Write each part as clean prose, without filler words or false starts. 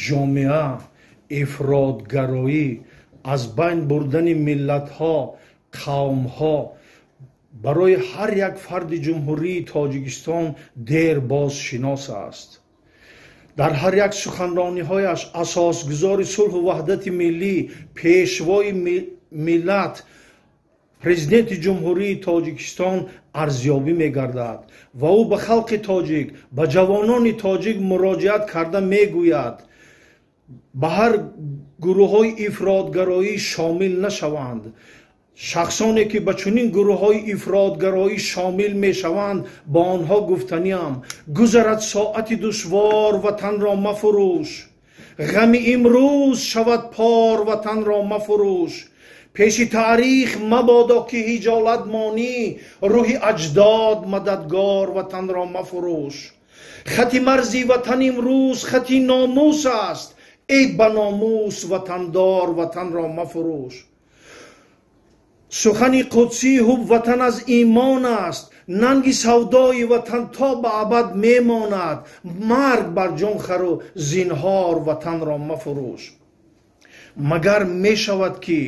Ҷомеа, ифротгароӣ, аз байн бурдани миллатҳо, қавмҳо барои ҳар як фарди Ҷумҳурии Тоҷикистон дер боз шинос аст. Дар ҳар як суханрониҳояш асосгузори сулҳу ваҳдати миллӣ, пешвои миллат, Президенти Ҷумҳурии Тоҷикистон арзёбӣ мегардад ва ӯ ба халқи тоҷик, ба ҷавонони тоҷик муроҷиат карда мегӯяд: ба ҳар гурӯҳҳои ифротгароӣ шомил нашаванд. Шахсоне ки ба чунин гурӯҳҳои ифротгароӣ шомил мешаванд, ба онҳо гуфтаниам: гузарад соати душвор, ватанро мафурӯш, ғами имрӯз шавад пор, ватанро мафурӯш, пеши таърих мабодо ки ҳиҷолат монӣ, рӯҳи аҷдод мададгор, ватанро мафурӯш. Хати марзи ватан имрӯз хати номус аст, эй ба номус ватандор, ватанро мафурӯш. Сухани қудсии ҳуб ватан аз имон аст, нанги савдои ватан то ба абад мемонад, марг бар ҷон хару зинҳор, ватанро мафурӯш. Магар мешавад ки,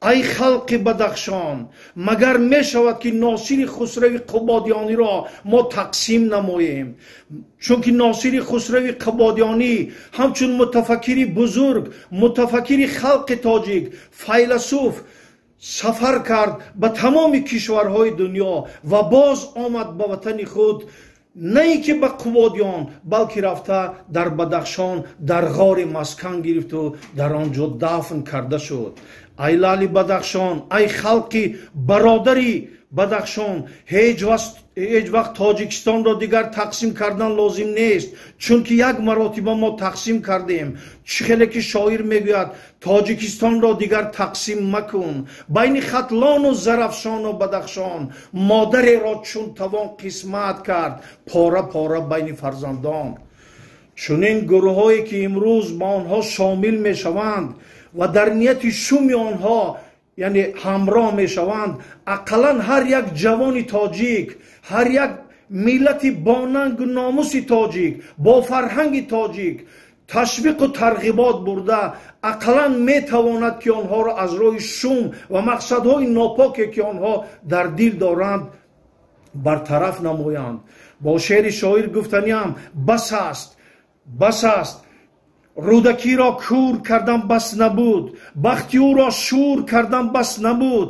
ай халқи Бадахшон, магар мешавад ки Носири Хусрави Қубодиёниро мо тақсим намоем? Чунки Носири Хусрави Қубодиёнӣ ҳамчун мутафаккири бузург, мутафаккири халқи тоҷик, файласуф сафар кард ба тамоми кишварҳои дунё ва боз омад ба ватани худ, на ин ки ба Қубодиён, балки рафта дар Бадахшон дар ғори маскан гирифту дар он ҷо дафн карда шуд. Ай лаъли Бадахшон, ай халқи бародари Бадахшон, ҳеҷ вақт Тоҷикистонро дигар тақсим кардан лозим нест, чунки як маротиба мо тақсим кардем. Чӣ хеле ки шоир мегӯяд: Тоҷикистонро дигар тақсим макун, байни Хатлону Зарафшону Бадахшон модареро чун тавон қисмат кард пора пора байни фарзандон. Чунин гурӯҳҳое ки имрӯз ба онҳо шомил мешаванд ва дар нияти шуми онҳо, яъне ҳамроҳ мешаванд, ақаллан ҳар як ҷавони тоҷик, ҳар як миллати бо нангу номуси тоҷик, бо фарҳанги тоҷик ташвиқу тарғибот бурда, ақаллан метавонад ки онҳоро аз роҳи шум ва мақсадҳои нопоке ки онҳо дар дил доранд, бартараф намоянд. Бо шеъри шоир гуфтаниам: бас аст, бас аст, Рӯдакиро кур кардан бас набуд, бахти ӯро шӯр кардан бас набуд.